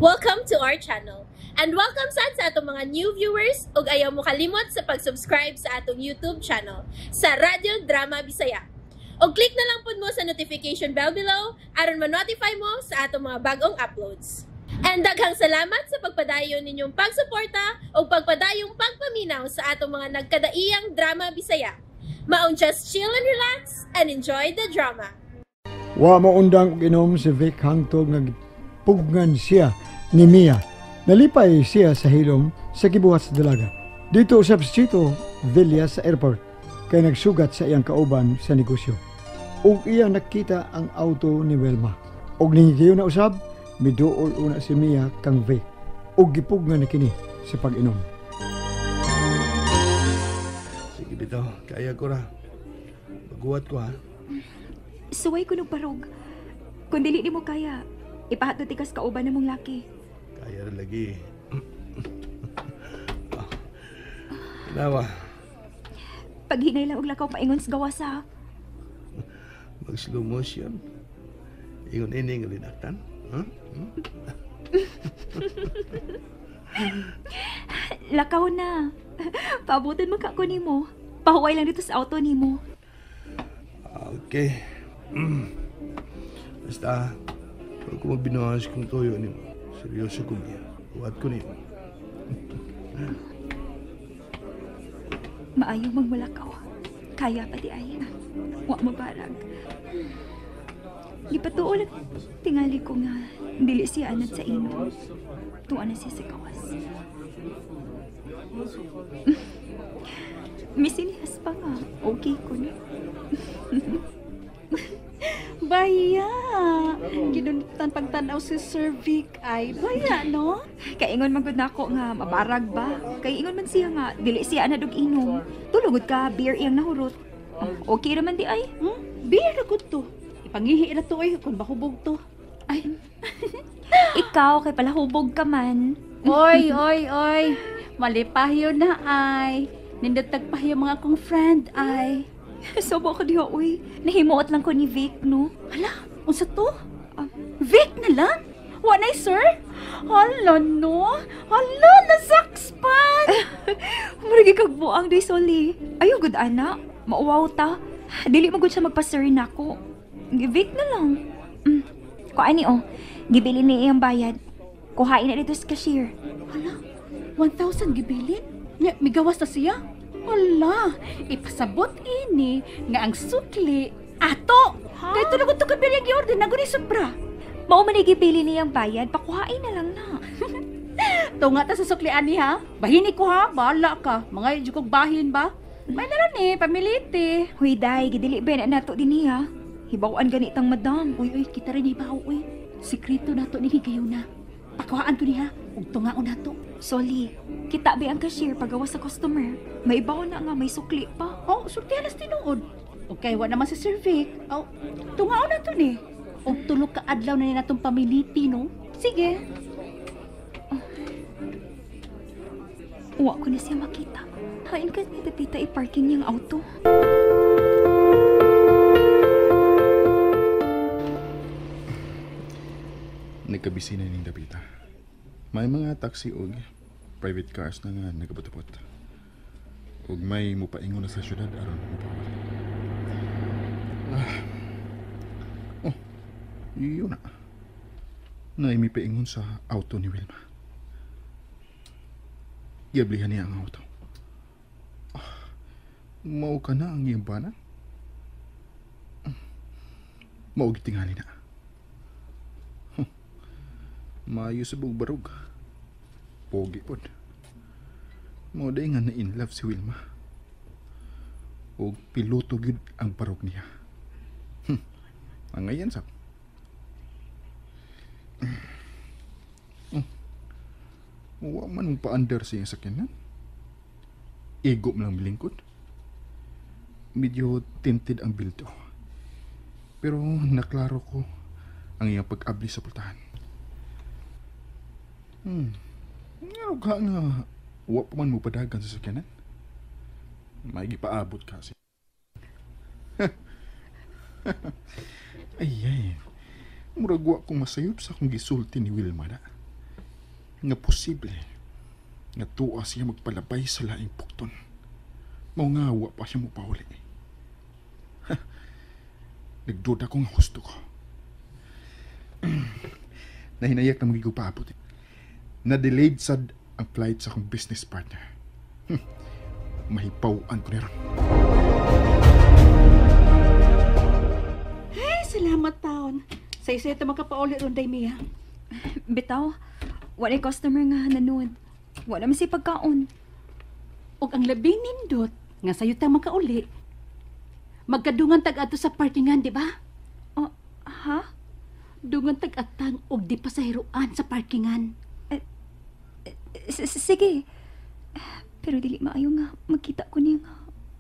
Welcome to our channel. And welcome sad sa atong mga new viewers ug ayaw mo kalimot sa pag-subscribe sa atong YouTube channel sa Radyo Drama Bisaya. Og click na lang pud mo sa notification bell below aron ma-notify mo sa atong mga bagong uploads. And daghang salamat sa pagpadayon ninyong pagsuporta ug pagpadayong pagpaminaw sa atong mga nagkadaiyang drama Bisaya. Maong just chill and relax and enjoy the drama. Wa mo undang og inom si Vic hangtod nga gipugngan siya ni Mia. Nalipay siya sa hilom sa gibuhat sa dalaga. Dito usab si Chito Villa sa airport kay nagsugat sa iyang kauban sa negosyo. Ug iya nakita ang auto ni Wilma. Ug ningigiyo na usab, miduol una si Mia kang Vic. Ug gipugngan na kini sa pag-inom. Sige bitaw, kaya ko ra. Maguwat ko ha. Suway ko barog. Kung dili nimo kaya, ipahatod tikas kauban namong laki. Kaya ra lagi. Nawa, Paghinay lang og lakaw paingon sa gawas ha. Mag slow motion. Ingon ini nga linaktan. Huh? Lakaw na. Paabutan man ka ko nimo. Pahuway lang dito sa auto nimo. Okay. Basta, huwag ko magbinuhas kung toyo nimo. Seryoso ko niya. Huwag ko niyo. Maayo magmulakaw. Kaya pa di ay. Wa mabarag. Gipatuo lang tingali ko nga dili siya anad sa inom. Tuwa na siya sa gawas. Misinihas pa nga. Okay ko na. Baya! Ginunutan pagtanaw si Sir Vic ay. Baya, no? Kaingon man gud nako nga mabarag ba? Kay ingon man siya nga dili siya anad og inom. Tulugod ka beer iyang nahurot. Oh, okay ra man di ay. Hmm? Beer na gud to. Ipangihi na to ay kung mahubog to. Ay. Ikaw kay palahubog ka man. Oy, oy, oy. Malipahyo na ay. Nindot tagpahyo mga akong friend ay. Sobo ko diha uy. Nahimuot lang ko ni Vic, no? Hala, unsa to? Vic na lang? Wa nay sir? Hala no. Hala, nasakspan. Murag kag buang day soli. Ayo gud ana, mauwaw ta. Dili man gud siya magpa-sir nako. Vic na lang. Kuani oh. Gibili ni iyang bayad. Kuhain na dito sa cashier. Hala, 1,000 gibilin? Nya, migawas na siya? Hala, ipasabot ini nga ang sukli ato. Ha? Kay tulog to kabili ang giorder na guni sobra. Mao man gibili niyang bayad, pakuhain na lang na. Tunga ta sa sukli ani ha. Bahini ko ha, bahala ka. Mga jud kog bahin ba? May laro ni pamiliti. Huy day, gidili ba na nato dinhi ha? Hibaw-an ganitang madam. Uy uy, kita rin hibaw uy. Sikreto nato ni higayon na. Pakuhaan ko niya, ug tungaon nato. Soli, kita ba ang cashier pagawa sa customer? May ibaw na nga, may sukli pa. Oh, sultihan nas tinuod. Okay, wa naman si Sir Vic. Oh, tungaon na to ni. Og tulo ka adlaw na ni natong pamiliti, no? Sige. Oh. Wa ko na siya makita. Hain ka ni Tita i-parking niyang auto. Nagkabisi na ning Dapita. May mga taxi og private cars na nga nagabot-abot. Og may mupaingon na sa syudad aron mupawat. Oh, yun na. Naimipaingon sa auto ni Wilma. Giablihan niya ang auto. Mao ka na ang iyang bana? Mao gitingali na. Maayo sa barog. Pogi pod. Mao day nga na in love si Wilma. Og piloto gyud ang barog niya. Ang ngayon sab. Oh. Wa man mong paandar sa iyang sakyanan. Igo man lang milingkod. Medyo tinted ang bildo. Pero naklaro ko ang iyang pag-abli sa pultahan. Ngano ka nga wa pa man mo padagan sa sakyanan? May gipaabot ka si. Ay ay. Murag wa ko masayop sa akong gisulti ni Wilma na. Nga posible nga tuwa siya magpalabay sa laing pukton. Mao nga wa pa siya mopauli. Nagduda ko nga husto ko. Nahinayak na magiging paabot. Na-delayed sad ang flight sa akong business partner. Mahipawan ko niron. Ay, salamat taon. Say-say ito makapauli ron, day Mia. Bitaw, wala'y customer nga nanood. Wala man siya pagkaon. Og ang labing nindot, nga sayo ta makauli. Magkadungan tag adto sa parkingan, di ba? Oh, ha? Dungan tag atang og di pa sa hiruan sa parkingan. Sige. Pero dili maayo nga magkita ko niya nga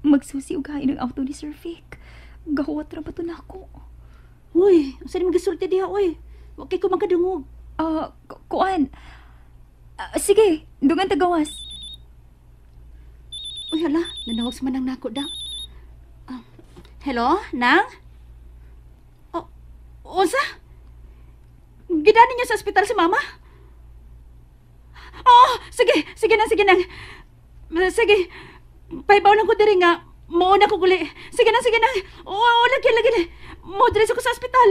magsusi og hain ang auto ni Sir Vic. Gahuwat ra ba to nako? Uy, unsa ni magisulti diha oy? Wa kay ko makadungog. Kuan. Sige, dungan tagawas. Uy, hala, nanawag sa manang nako da. Hello, nang? Oh, unsa? Gidani niya sa ospital si mama? Oh, sige, sige nang, sige nang. Sige, pahibaw lang ko diri nga, muuna ko guli. Sige nang, sige nang. Oo, lagi, lagi. Mo diri ko sa ospital.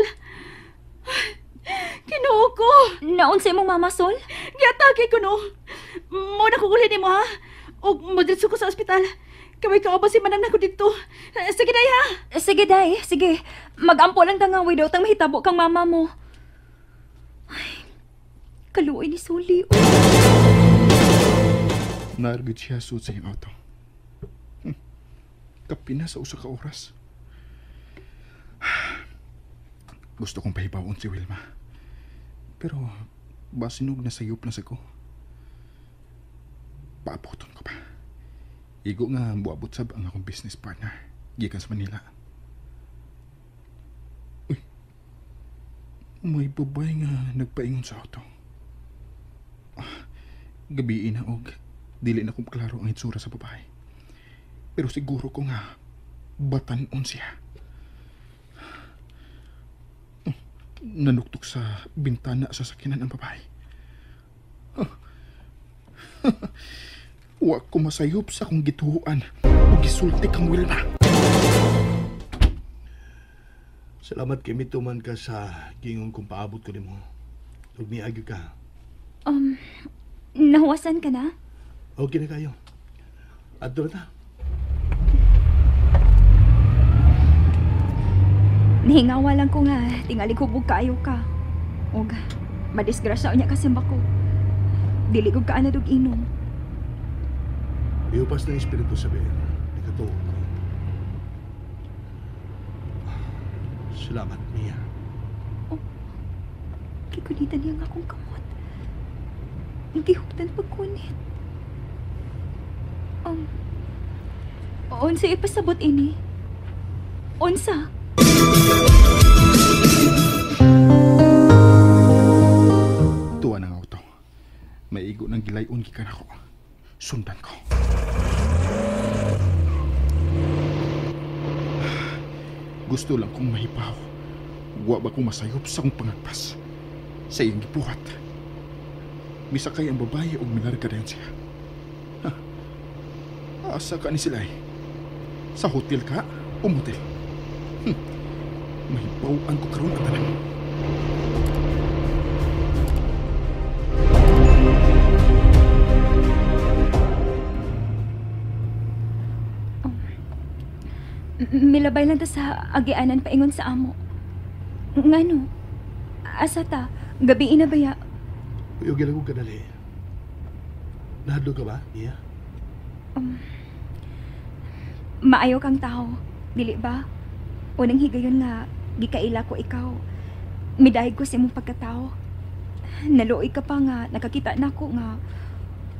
Kinuo ko. Naunsa imong mama, Sol? Giatake ko no. Muuna ko guli nimo ha. Og mo diri ko sa ospital. Kaway ka ba si manang nako dito. Sige day ha. Sige day, sige. Magampo lang ta nga widow tang mahitabo kang mama mo. Ay, kaluoy ni Soli. Naargid siya suot sa iyang auto. Kapina sa usa ka oras. Gusto kong pahibawon si Wilma. Pero basinog na sayop na sa ko. Paabuton ko pa. Igo nga buabot sab ang akong business partner gikan sa Manila. Uy, may babae nga nagpaingon sa auto. Gabi na og dili na kong klaro ang itsura sa babae. Pero siguro ko nga batan-on siya. Nanuktok sa bintana sa sakyanan ang babae. Wa ko masayop sa akong gituhuan o gisulti kang Wilma. Salamat kay mituman ka sa gingon kong paabot ko nimo. Ug miagyo ka. Nahuwasan ka na? Okay na kayo. Adto na ta. Nihingawa lang ko nga, tingali hubog kaayo ka. Og madisgrasya unya ka simba ko. Dili ko kaanad og inom. Iupas ng espiritu sa bihin. Ikatuo ko. Salamat, Mia. Oh, kikunitan niya nga akong kamot. Gihuptan pagkunit. Unsa ipasabot ini? Unsa? Tuwa ng auto. Maigo ng gilayon gikan ako. Sundan ko. Gusto lang kong mahipaw. Wa ba kong masayop sa akong pangagpas? Sa iyang gibuhat. Misakay ang babae og milarga dayon siya. Ha? Asa ka ni sila eh? Sa hotel ka o motel? Mahipawan ko karon ang tanan. Milabay lang ta sa agianan paingon sa amo. Ngano? Asa ta? Gabi na baya? Uy, okay lang kong kadali. Nahadlo ka ba, Mia? Maayo kang tao, dili ba? Unang higayon nga, gikaila ko ikaw. Midahig ko sa imong pagkatao. Naluoy ka pa nga, nakakita na ko nga,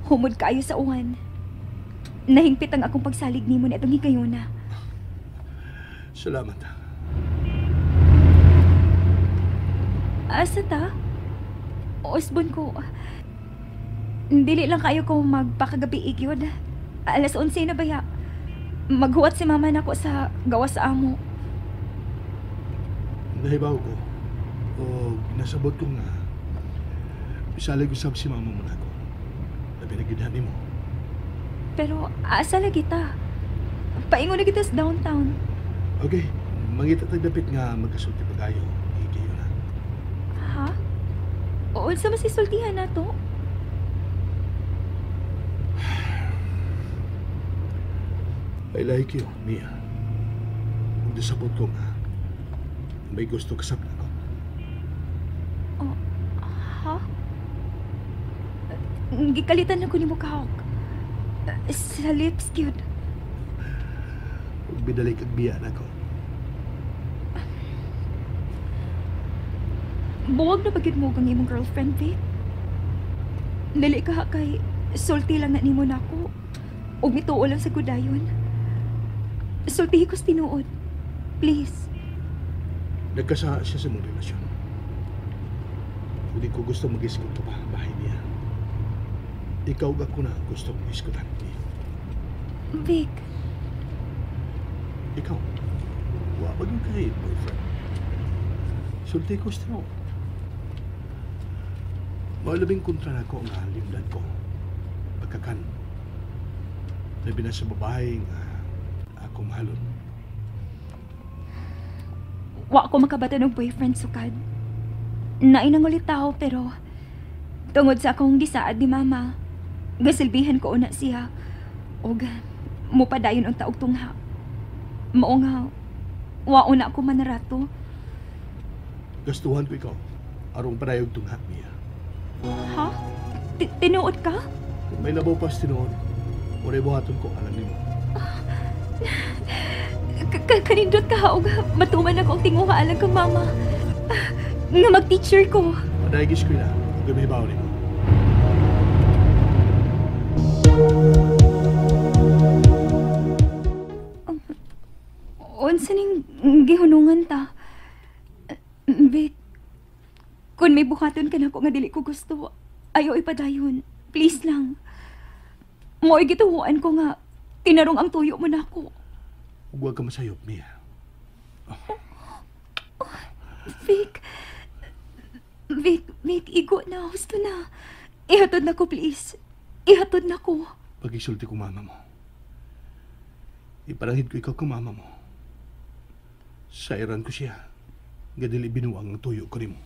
humod kaayo sa uwan. Nahingpit ang akong pagsalig nimo ni atong higayona. Salamat. Asa ta? Osbon ko. Dili lang kayo ko magpakagabi igyod. 11:00 na baya. Maghuwat si mama nako sa gawas sa amo. Nahibaw ko. O nasabot ko nga. Misalig usab si mama mo nako. Labi na gyud nimo. Pero asa lagi ta? Paingon na kita sa downtown. Okay, mangita tag dapit nga magkasulti pagayo. Ikiyo na. Ha? Unsa man sisultihan nato? I like you, Mia. Ug disapot ko nga may gusto ka sa nako. Oh, ha? Gikalitan lang ko nimo kahok. Sa lips, cute. Ug bidalik ag biya nako. Buwag na pagid mo ang imong girlfriend, Vic. Dili ka kay sulti lang na nimo nako. Ug mituo lang sa gudayon. Sultihi ko sa tinuod. Please. Nagkasa siya sa mong relasyon. Hindi ko gusto mag-iskot pa bahay niya. Ikaw ako na gusto mag-iskotan. Vic. Ikaw. Wa ba yung kay boyfriend? Sulti ko sa tinuod. Malabing kontra na ko ang halimdan ko. Pagkakan. Labi na sa babae nga ako mahalon. Wa ko makabata ng boyfriend sukad. Nainang ulit tao pero tungod sa akong gisaad ni mama, gasilbihan ko una siya og mupadayon ang taog tungha. Mao nga wa una ko manarato. Gastuhan ko ikaw arong padayog tungha niya. Ha? Tinuod ka? Kung may labaw pas tinuod, walay buhaton ko alam nimo. Kanindot ka og matuman ako ang tinguha alang kang mama. Nga mag-teacher ko. Padayag eskwela, ug may bawo nimo. Unsa ning gihunungan ta? Vic, kung may buhaton ka nako nga dili ko gusto, ayaw ipadayon. Please lang. Mo'y gituhuan ko nga tinarong ang tuyo mo nako. Ug wag ka masayop, Mia. Oh. Oh, Vic. Vic, Vic, igo na. Gusto na. Ihatod na ko, please. Ihatod na ko. Pag-isulti ko mama mo. Iparangid ko ikaw kung mama mo. Sairan ko siya. Nga dili binuang ang tuyo ko nimo.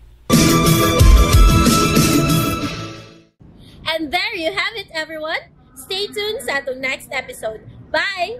And there you have it, everyone. Stay tuned sa atong next episode. Bye!